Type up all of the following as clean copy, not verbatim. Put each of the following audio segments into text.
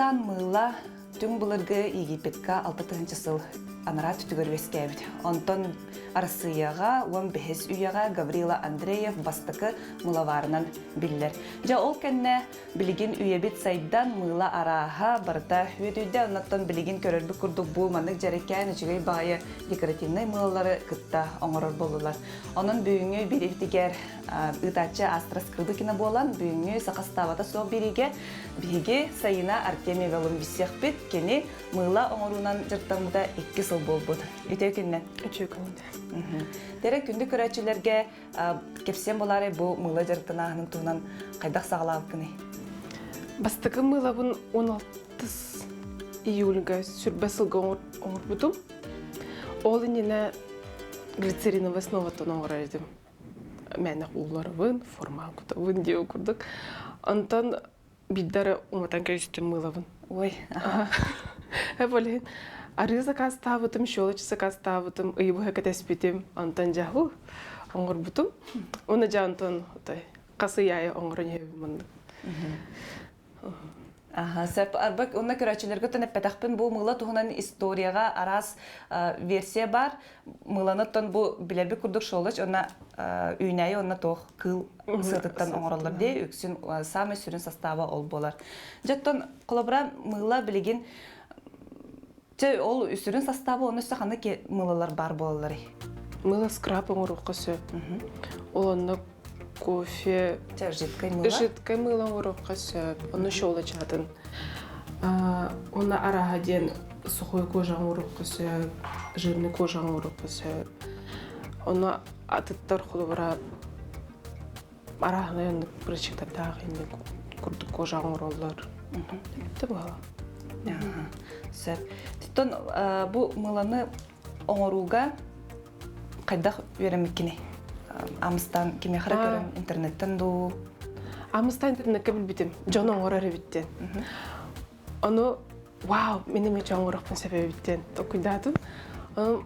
Бастаан мыыла түҥ былыргы Египетка 6 сыл анараа түтүгэр үөскээбит. Онтон Арассыыйаҕа 15 үйэҕэ Гаврила Андреев бастакы мыловарынан биллэр. Дьэ ол кэннэ билигин үйэбит сайдан мыыла арааһа барыта үөдүйдэ. Оннуттан билигин көрөрбүт курдук бу маннык дьэрэкээн үчүгэй баҕайы декоративнай мыылалары кытта оҥорор буоллулар. Онон бүгүҥҥү биэриибитигэр ыытааччы Астра Скрыбыкина буолан, бүгүҥҥү саха ставата суох биэриигэ биһиги Сайына Артемьевалын билсиэхпит. Кини мыыла оҥоруунан дьарыктаммыта 2 сыл буолбут. Үтүө күннэн. Үтүө күннэн. Тэрэ күндү көрөөччүлэргэ кэпсиэн буолаарай бу мыыла дьарыктанааһынын туһунан хайдах саҕалаабыккыный? Бастакы мыылабын 16 июльга сүрбэ сылга оҥорбутум. Ол иннинэ глицериновый основаттан оҥорор этим. Мээнэ уулларабын, формал кутабын диэн курдук. Онтон биирдэ эрэ уматан кэбистим мыылабын. Ой, Болин арыы заказтаабытым, щелочь заказтаабытым, ыйы быһа кэтэспитим. Онтон дьэ, оҥорбутум. Уонна дьэ онтон хас ый аайы оҥорон иһэбин маннык. Аха, сөп. Арбак, онно көрөөччүлэргэ оттон эппэтэхпин, бу мыыла туһунан историяҕа араас версия баар. Мыыланы оттон бу билэрбит курдук шолоч, онно үүнээйи онно туох кыыл сыатыттан оҥороллор дии, үксүн саамай сүрүн састааба ол буолар. Дьэ, оттон холобура мыыла билигин чэ ол сүрүн састааба онно өссө ханнык мыылалар баар буолалларый? Мыыла скраб оҥоруохха сөп. Ол онно кофе, Чэ, жидкай мыыла. Жидкай мыыла оҥоруохха сөп. Онно щелочатын. Онно арааһа диэн сухой кожа оҥоруохха сөп, жирный кожа оҥоруохха сөп. Онно атыттар холобура арааһынай оннук причиктардаах инник курдук кожа оҥороллор. Бүттэ буолла. Сөп. Оттон бу мыыланы оҥорууга хайдах үөрэммиккиний? Амыстан кимиэхэ эрэ көрөн интернеттэн дуу? Амыстан интернеккэ билбитим. Дьон оҥорор эбиттэн. Ону вау, мин эмиэ дьон оҥоруохпун сөп эбиттэн токуйдаатым. Ону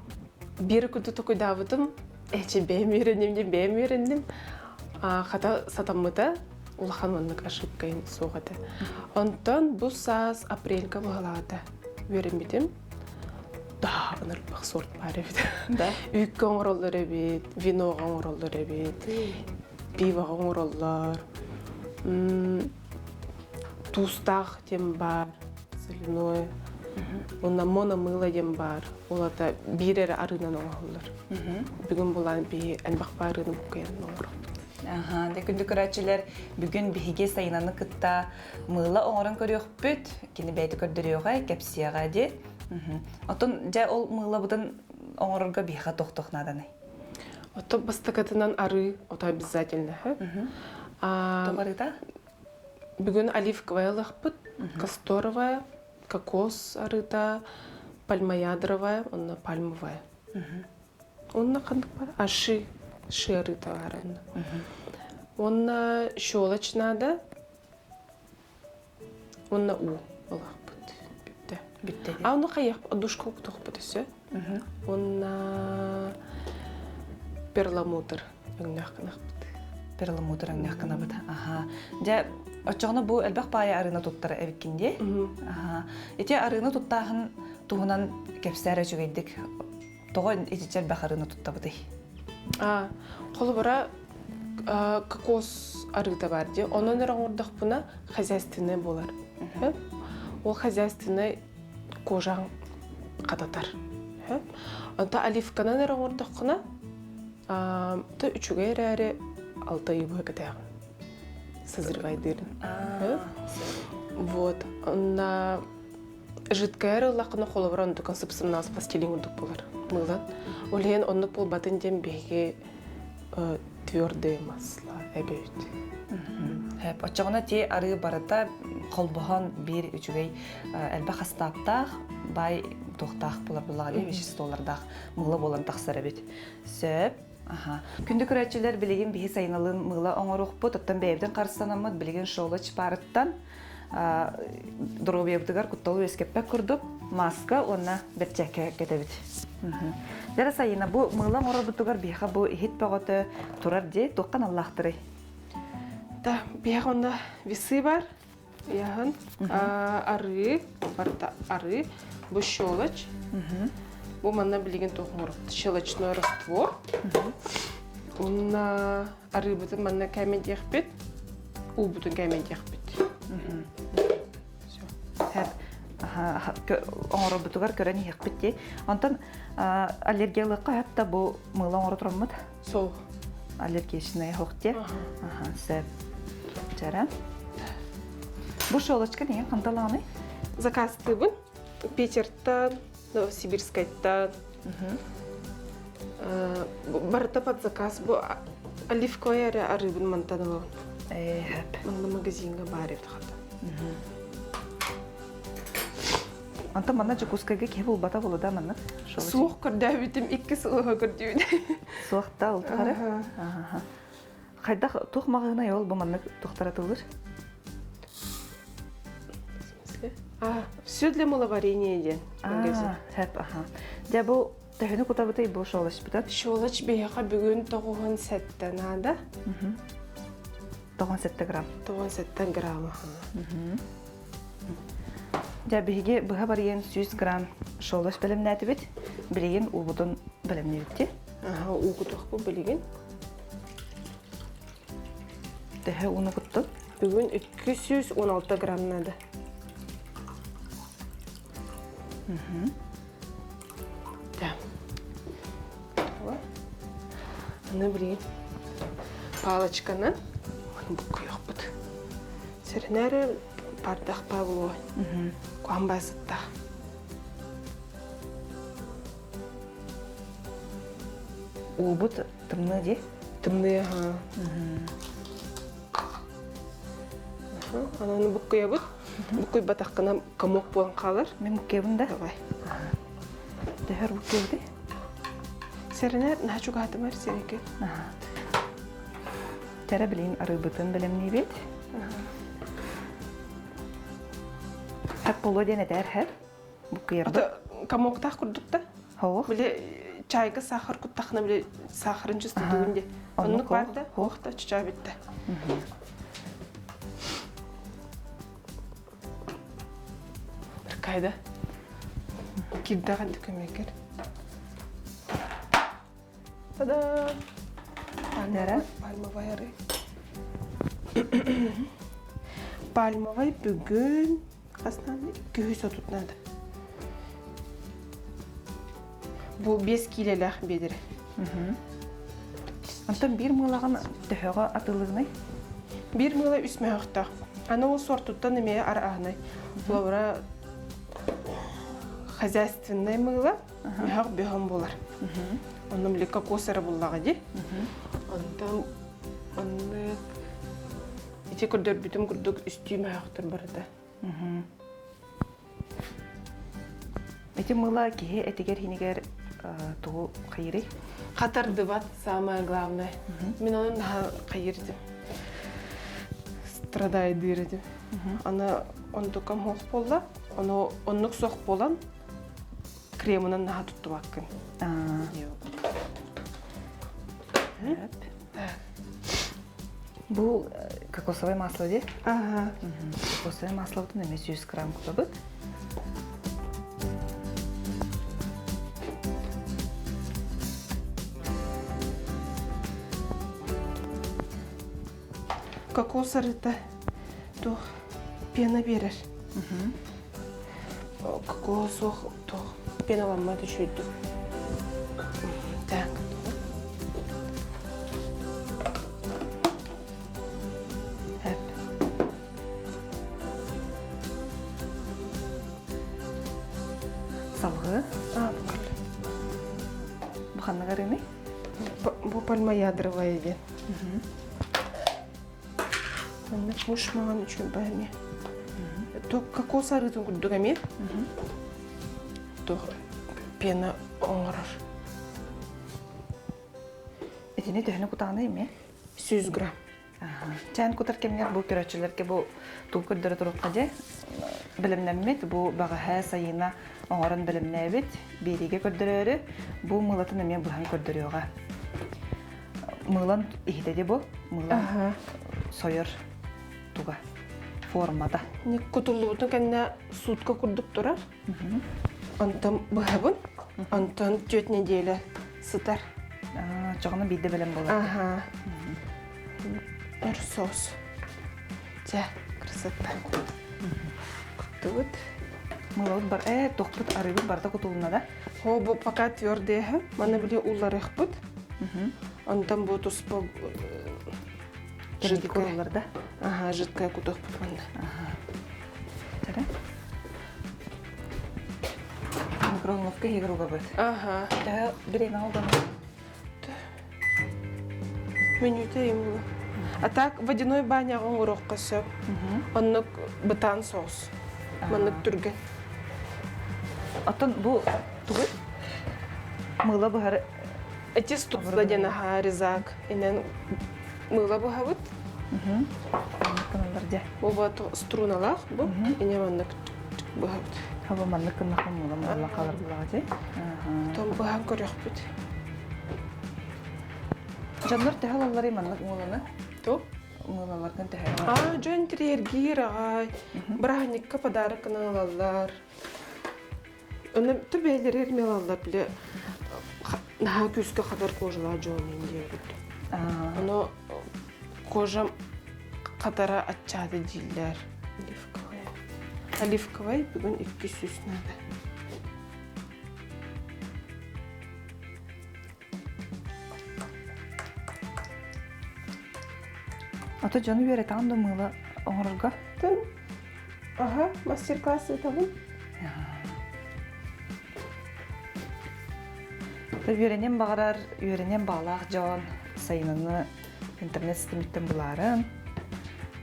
биир курдук токуйдаабытым, эчи бэйэм үөрэнним диэн бэйэм үөрэнним. Хата сатаммыта улахан маннык ошибка суох этэ. Онтон бу саас апрельга быһалаата үөрэммитим. Да, ынырбах сорт баар эбит. Да. Үүккэ оҥороллор эбит, виноҕа оҥороллор эбит, пивоҕа оҥороллор. Туустаах диэн баар, соляное. Уонна мономыла диэн баар. Ол ата биир эрэ арыынан оҥоһуллар. Бүгүн булаан биһи элбэх баарыыны буккуйан оҥоробут. Аха, дэ күндү көрөөччүлэр, бүгүн биһиги Сайынаны кытта мыыла оҥорон көрүөхпүт. Кини бэйэтэ көрдөрүөҕэ, кэпсиэҕэ дии. Оттон дьэ ол мыылабытын оҥорорго биһиэхэ туох-туох нааданый? Ото бастакытынан арыы, ото обязательно. Туох арыыта? Бүгүн оливковая ылыахпыт, касторовая, кокос арыыта, пальмоядровая, онно пальмовая. Онно ханнык бар? А ши, ши арыыта бар онно. Онно щелочь надо, Уонна уу ылахпыт бүттэ. Бүттэ А ону хайах душка уктуохпут өссө. Уонна перламутр өҥнөөх гынахпыт. Перламутр өҥнөөх гынабыт. Аха. Дьэ, оччоҕуна бу элбэх баайы арыына туттар эбиккин дии. Аха. Ити арыыны туттааһын туһунан кэпсээр үчүгэйдик. Тоҕо итиччэ элбэх арыыны туттабытый? А, холобура, кокос арыыта бар дии. Онон эрэ оҥордохпуна хозяйственный буолар. Ол хозяйственный кожаҥ хататар. Онто оливканан эрэ оҥордоххуна, то үчүгэй эрээри алта ый быһа кэтэҕин. Созревайдыырын. Вот. Онна жидкая ыллаххына холобура онтукан сып-сымнаҕас пластилин курдук буолар мыылан. Ол иһин оннук буолбатын диэн биһиги твердые масла эбэбит. Оччоҕуна ти арыы барыта холбоһон биир үчүгэй элбэх хастааптаах, баай туохтаах буолар буллаҕа веществолардаах мыыла буолан тахсар эбит. Сөп. Аха. Күндү көрөөччүлэр, билигин биһи сайыналыын мыыла оҥоруохпут, оттон бэйэбитин харыстанаммыт билигин шолоч паарыттан доруобуйабытыгар кутталы үөскэппэт курдук маска уонна бэрчээккэ кэтэбит. Дьэ Сайына, бу мыыла оҥорорбутугар биһиэхэ бу иһит бөҕөтө турар дии, туохха аналлаахтарый? Да, биһиэхэ онно весы бар. Яһын арыы, барыта арыы, бу щелочь. Бу манна билигин туох оҥоробут? Щелочной раствор. Уонна арыыбытын манна кээмэйдиэхпит, уубутун кээмэйдиэхпит. Оҥоробутугар көрөн иһиэхпит дии. Онтон аллергиялыахха сөп да бу мыыла оҥоро тураммыт? Суох. Аллергичная суох дии. Сөп. Чара. Бу щелочка деген ханталаҕыный? Заказтыыбын. Питертан, Новосибирскайтан. Барыта под заказ. Бу оливковай эрэ арыыбын мантан ылабын. Ээ, Манна магазиҥҥа баар эбит хата. Онтон манна Дьокуускайга киһи булбата буолуо да маннык? Суох көрдөөбүтүм, икки сылга көрдүүбүт. Суох да ол тухары? Хайдах туох маҕаһыынай ол бу маннык туохтаратыллар? А, все для маловарения диэн магазин. Сөп, аха. Дьэ бу төһөнү кутабытый бу щелочпутун? Щелочь биһиэхэ бүгүн 97 наада. 97 грамм. 97 грамм. Дьэ биһиги быһа барыйан 100 грамм щелочь бэлэмнээтибит. Билигин уубутун бэлэмниибит. Аха, уу кутуохпут билигин. Төһө ууну куттун? Бүгүн 216 грамм надо. Да. Аны билигин палочканан буккуйуохпут. Сэрэнээри бардах Павло куһан баасыттаах. Уубут тымныы дии? Тымныы, аһаа. Ананы буккуйабыт. Буккуйбатаххына комок буолан хаалар. Мин буккуйабын да? Давай. Төһөр буккуйабыты? Сэрэнээр наһаа чугаһатымар сирэйгэ. Тэрэ билигин арыыбытын бэлэмниибит. Хэп буолуо диэн этээр һэр. Буккуйарбыт. Комоктаах курдук да? Хоох. Били чайга сахар куттахына били сахарын чувствуйдугун де. Оннук бар да? Хоох да чачаа битте. Кайда? Кирдэҕин көмекер. Та-да! Нэрэ? Пальмовай арыы. Пальмовай бүгүн хас наада? 230 наада. Бу 5 киилэлээх биэдэрэ. Онтон биир мыылаҕын төһөҕө атыылыгыный? Биир мыыла үс мөһөхтөөх. Аны ол суортуттан эмиэ арааһынай. Холобура, хозяйственнай мыыла мөһөх бөһөн буолар. Онно били кокос эрэ буллаҕа дии. Онтон оннук ити көрдөрбүтүм курдук үстүү мөһөхтөр барыта. Ити мыла киһи этигэр-иһинигэр тугу хайырый? Хатардыбат самое главное. Мин онон наһаа хайыр этим. Страдайдыыр этим. Аны онтукам суох буолла. Ону оннук суох буолан кремынан наһаа туттубаккын. Бу кокосовое масло дии? Ага. Кокосовое маслобутун эмиэ 100 грамм кутабыт. Кокос арыыта туох пена биэрэр. Кокос суох туох пеналаммат үчүгүйдүк. Так. Салгыы. Бу ханнык арыыный? Бу пальмоядровая диэн. Маннык муш маҥан үчүгэй эмиэ. То кокос арыытын курдук эмиэ. Туох пена оҥорор. Итини төһөнү кутаҕыный эмиэ? 100 грамм. Чээн кутар кэмҥэр бу көрөөччүлэргэ бу туу көрдөрө туруохха дьэ бэлэмнэммит бу бэҕэһээ сайына оҥорон бэлэмнээбит биэриигэ көрдөрөөрү бу мыылатын эмиэ быһан көрдөрүөҕэ. Мыылан иһитэ дии бу мыылан сойор туга. Формата. Кутуллубутун кэннэ суутка курдук турар. Онтон быһабын. Онтон түөрт неделя сытар. Чоҕуна биирдэ бэлэм буолар. Аха. Өр соус. Чэ, красота. Куттубут. Мылабыт бар, тохпут арыыбыт барыта кутулунна да? Хо, бу пока твердый Маны били улларыахпыт. Онтон бу туспа жидкая. да? Ага, жидкая кутуохпут манна. Ага. Микроволновка иһигэр угабыт. Ага. Төһө бириэмэ угабыт? Мүнүүтэ им А так водяной баняҕа оҥоруохха сөп. Оннук бытаан соус. Маннык түргэн. Оттон бу тугуй? Мыыла быһар Эти ступла диэн аһаа резак. Инэн мыыла быһабыт. Маннык дьэ. Бу струналаах бу. Ине маннык быһабыт. Хаба маннык гыннахха мыыла мыыла халар булаҕа дьэ. Том быһан көрөхпүт. Дьоннор төһө ылалларый маннык мыыланы? Ту? Мыылаларгын төһө Аа, дьон тириэргиир аҕай. Бырааһынньыкка подарок гынан ылаллар. Онно ту бэйэлэригэр эмиэ ылаллар бile наһаа күүскэ хатар кожалаах дьон диэбит. Ону кожам хатара аччаата дииллэр. Оливковай. Оливковай бүгүн 200 надо. Ото дьону үөрэтэҕин да мыыла оҥорорго? Тын аха мастер-класс ыытабын. Үөрэниэн баҕарар, үөрэниэн баҕалаах дьон сайыныны интернет ситимиттэн булаарын,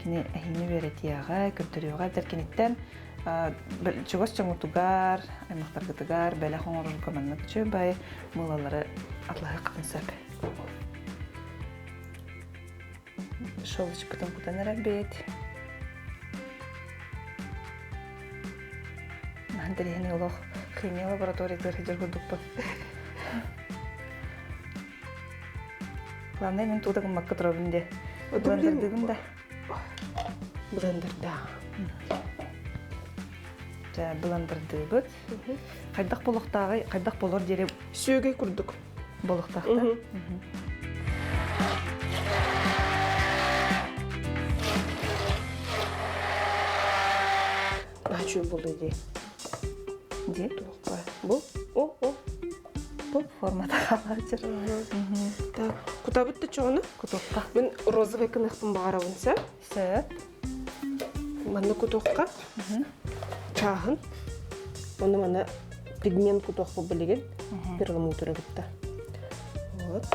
кини эһини үөрэтиэҕэ, көрдөрүөҕэ эбэтэр киниттэн чугас дьоҥҥутугар, аймахтаргытыгар бэлэх оҥорорго маннык үчүгэй мыылалары атлаһыаххытын сөп. Шелочкытын кутан эрэрбит. Интэриэһинэй олох химия лабораториятыгар сылдьар курдукпун. Главное, мин тута гыммакка турабын де. Блендердыгын да. Блендерда. Дьэ, блендердыыбыт. Хайдах болохтааҕый, хайдах болор диэри Сүөгэй курдук. Болохтаахта. Наһаа буолуо дии. Дии? Туохха? Бу? О, о. Бу формата хаалаачыр. Так, кутабыт да чоҕуну? Кутуохха. Мин розовый кыныхпын баҕарабын сөп. Сөп. Манна кутуохха. Чааһын. Оны мана пигмент кутуохпут билигин. Перламутры кытта. Вот.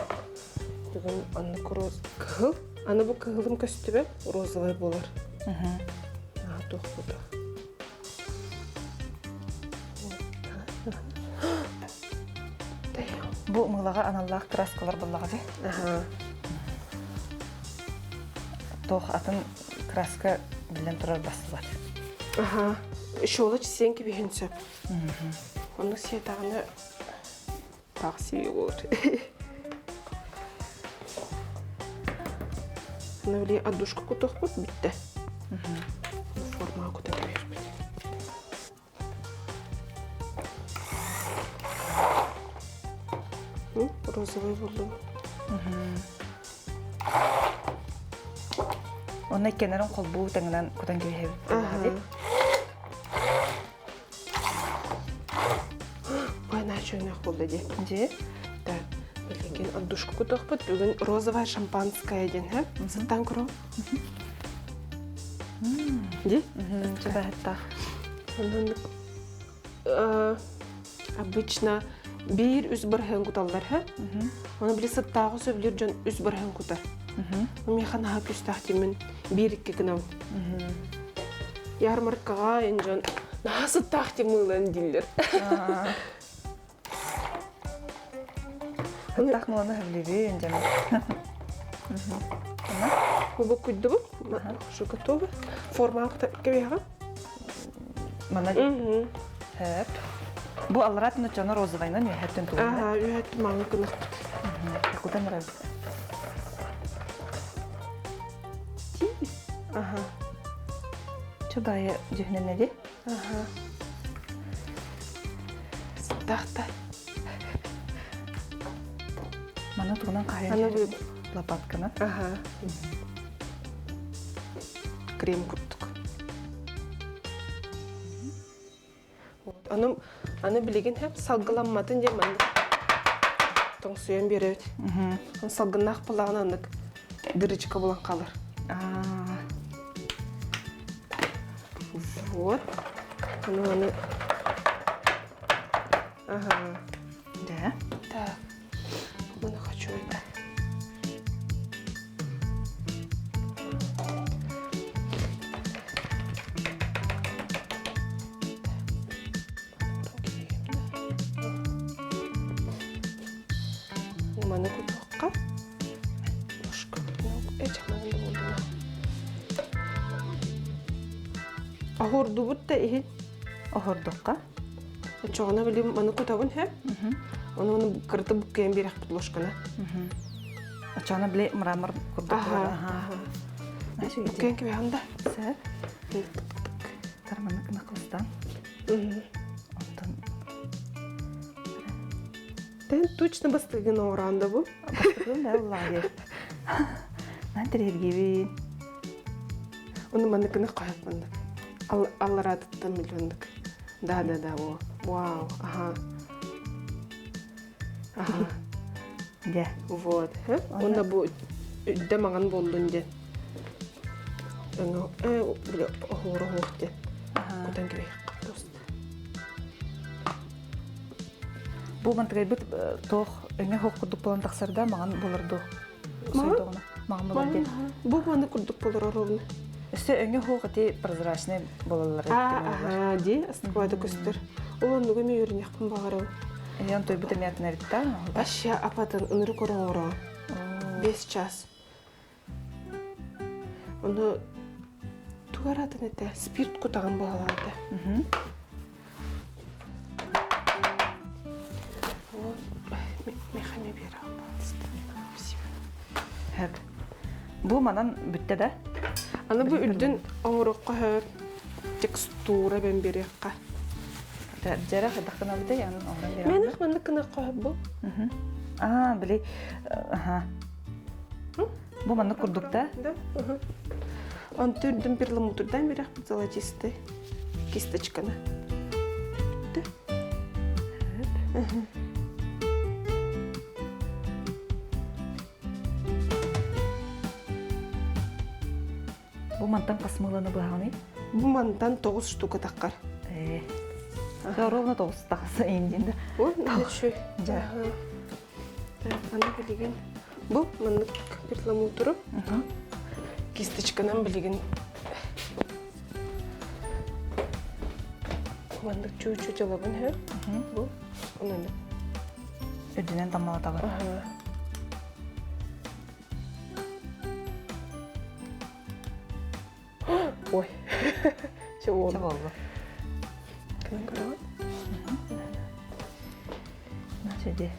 Бүгүн оннук роз кыһыл. Аны бу кыһылым көстүбэ розовый болар. Туох бута. Бу мылаҕа аналлаах краскалар буоллаҕа дии. Туох атын краска биллэн турар бассыбат. Аха. Щелочь сиэн кэбиһин сөп. Онно сиэтэҕинэ таах сии буолар. Аны били отдушка кутуохпут бүттэ. Формаға кута кэбиһэрбит. Розовый буллум. Онно иккеннэрин холбуу тэҥинэн кутан кэбиһэбит. Ой, начуйнах буолла дии. Дии? Да. Билигин отдушку кутуохпут. Бүгүн розовая шампанское диэн, һэ? Сыттаан көрөм. Дии? Чубаһыттаах. Онон обычно биир үс бырыһыан куталлар, һэ? Оны били сыттааҕы сөбүлүүр дьон үс бырыһыан кутар. Миэхэ наһаа күүстээх тимин биир икки гынабын. Ярмаркаҕа эн дьон наһаа сыттаах тимыылан дииллэр. Сыттаах муону хөблүүбүн дьон. Бу куйдубут. Уже готово. Формаға кэбиһэҕин. Мана Хөп. Бу аллараа түнөччөну розовайынан үөһэттэн тугунна. Аха, үөһэттэн маҥан гынахпыт. Кутан эрэр. Аха. Чө баайы дьүһүнэнэри. Аха. Сыттаахта. Маны тугунан хаһыйан Аны бу лопатканан. Аха. Крем курдук. Вот. Аны, аны билигин хэп салгыламматын диэн маннык тоҥсуйан биэрэбит. Салгыннаах буоллаҕына аннык дырычка булан хаалар. Вот. Аны аны Ага. Да. Так. Ну, хочу это. Маны кутуохха. Ложка. Оһордубут да иһин. Оһордукка. Очоҕуна били маны кутабын һэ. Ону оны кырты буккайан биэрэхпит ложканы. Очоҕуна били мрамор курдук. Буккайан кэбиһэн да. Сөп. Тарманы кылыстан. Онтон Тэн точно бастыгын оҥороон да бу. Бастыгын да уллаайы. Нан тирэргибин. Ону манныкыны хойот маннык. Аллараатыттан миллионнык. Да, да, да, о. Вау, ага. Ага. Дьэ. Вот. Онно бу үрдэ маҥан буоллун диэн. Били оһуор оһуох диэн. Кутан кэбиһиэххэ просто. Бу мантыгайбыт туох өҥө хоох курдук буолан тахсар да маҥан буолар дуу? Сойдоҕуна маҥан буолар диэн. Бу маны курдук болор оруобуна. Өссө өҥө хоох ити прозрачный буолаллар. Аа, ди астыквада көстөр. Ол оннуга мен үөрүнүөхпүн баҕарабын. Эйон тойбут эмиэтин эбитта. Вообще апатын ынырык ороҥоро. 5 час. Ону тугаратын этэ спирт кутаҕын быһалаата. Вот, мехами Хөп. Бу манан бүттэ да? Аны бу үрдүн оҥороххо хөп текстура бен бериэххэ. Дьэрэ хайдах гынабытай аны оҥорон биэрэҕин? Мен маннык гынахха хөп бу. Аа, били, аха. Бу маннык курдук да? Да. Онто үрдүн перламутрдан берехпит золотистый кисточканы. Бүттэ. Бу мантан хас мыыланы быһаҕыный? Бу мантан 9 штука таххар. Э. Ровно 9 тахса индин да. О, ничего. Так, аны билигин бу маннык перламутру кисточканан билигин маннык чуть-чуть ылабын һэ. Бу онон Үрдүнэн таммалатабын. Ой. Чэ буолла. Чэ буолла. Кынан көрөҕүн? Сиди.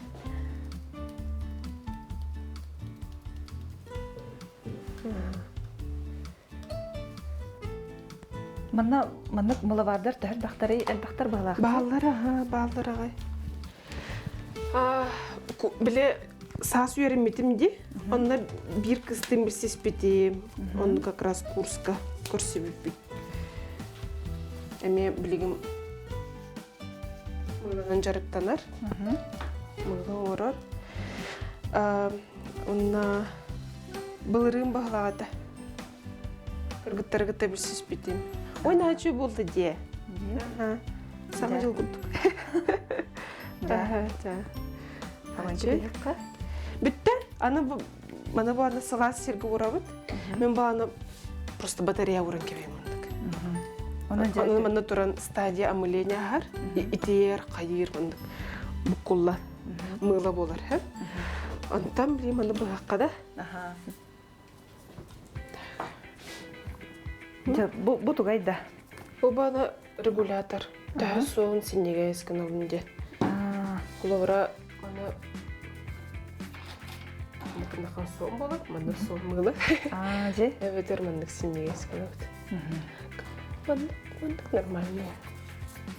Манна маннык мыловардар төһө элбэхтэрий элбэхтэр быһалаах. Бааллар аха, бааллар аҕай. Били саас үөрэммитим дии. Онно биир кыстын билсиспитим. Онно как раз курска көрсүбүппүт. Эмиэ билигин мыыланан дьарыктанар. Мыыла оҥорор. Онно былырыын баһылаҕата. Кыргыттары кытта билсиспитим. Ой, наачу буолла дии. Саҥа дьыл курдук. Бүттэ. Аны маны бу аны сылаас сиргэ уурабыт. Мен бу аны просто батарея ууран кэбиһим оннук. Аны манна туран стадия омыления аһар. Итиэр, хайыыр оннук буккулла мыыла буолар. Онтон билим маны быһахха да. Бу, бу тугай да? Бу бана регулятор. Төһө суоҕун синньигэс гынабын диэн. Холобура, аны маннык суон буолар, маннык суон мыыла. Аа, дьэ. Эбэтэр маннык синньигэс гынабыт. Маннык, маннык нормальный.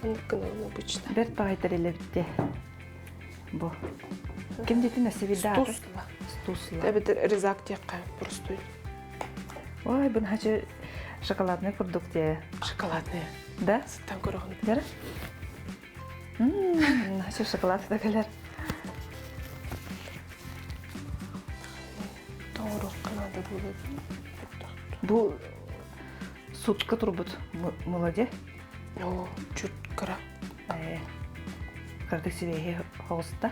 Маннык гынабын обычно. Бэрт баҕай тэрилэбитте. Бу. Ким дитин өссө билде аты? Стусла. Стусла. Эбэтэр резак диэххэ простой. Ой, бу наһаа шоколадный курдук дии. Шоколадные. Да? Сыттан көрөҕүн. Дара? Наһаа шоколад да кэлэр. Тоҥоруохха наада буолуо. Бу сутка турбут молоде. Оо, чуть кыра. Кырдык сибиэһи хоҕуста.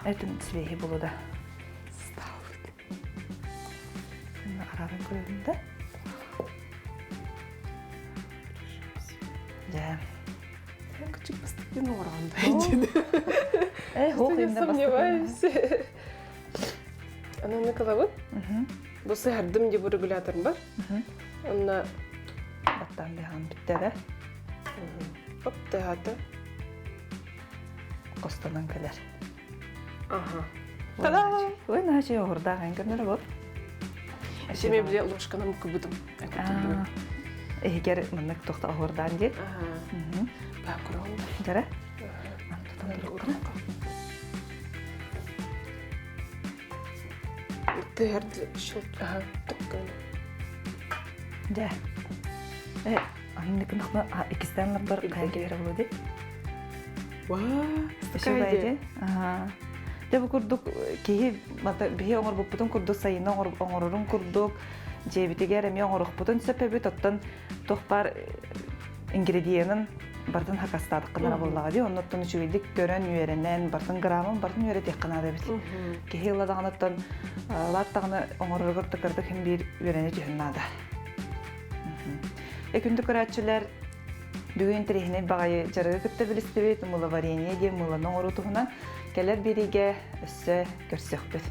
Этин сибиэһи булуда. Арарын көрөбүн да. Дьэ. Кычык бастакын оҥороҕун да Э, Что я сомневаюсь. Ананы кылабыт. Бу сыһардым дии бу регулятор бар. Онно Баттаан бэһэн бүттэ да. Оп, тыһаата. Костонон кэлэр. Ага. Та-да! Ой, наһаа оһурдаах эн көрнөрө бу. Эсеме биле ложканан кыбытым. Эһигер маннык тохта оһурдаан диye. Баа көрөҕүн да. Дара? Тыһар щелк, ага, тыккын. Дьэ. Э, аннык нахна иккистээн ларбар хайа кэлэрэ буолуо дии. Ваа, Үчүгэй Аха. Дьэ бу курдук киһи биһи оҥорбуппутун курдук сайына оҥорорун курдук дьиэбитигэр эмиэ оҥоруохпутун сөп эбит оттон туох баар ингредиенын бартын хакастаатаххына буоллаҕа дии оннуттан үчүгэйдик көрөн үөрэнэн бартын грамын бартын үөрэтиэххэ наада эбит киһи ыла даҕаныттан лаат даҕаны оҥороругар тыкырдык хин биир үөрэнэ түһэн наада Күндү көрөөччүлэр бүгүн интэриэһинэй баҕайы дьарыгы кытта билистибит мыловарение диэн мыланы оҥоруу туһунан кэлэр биэриигэ өссө көрсүөхпүт.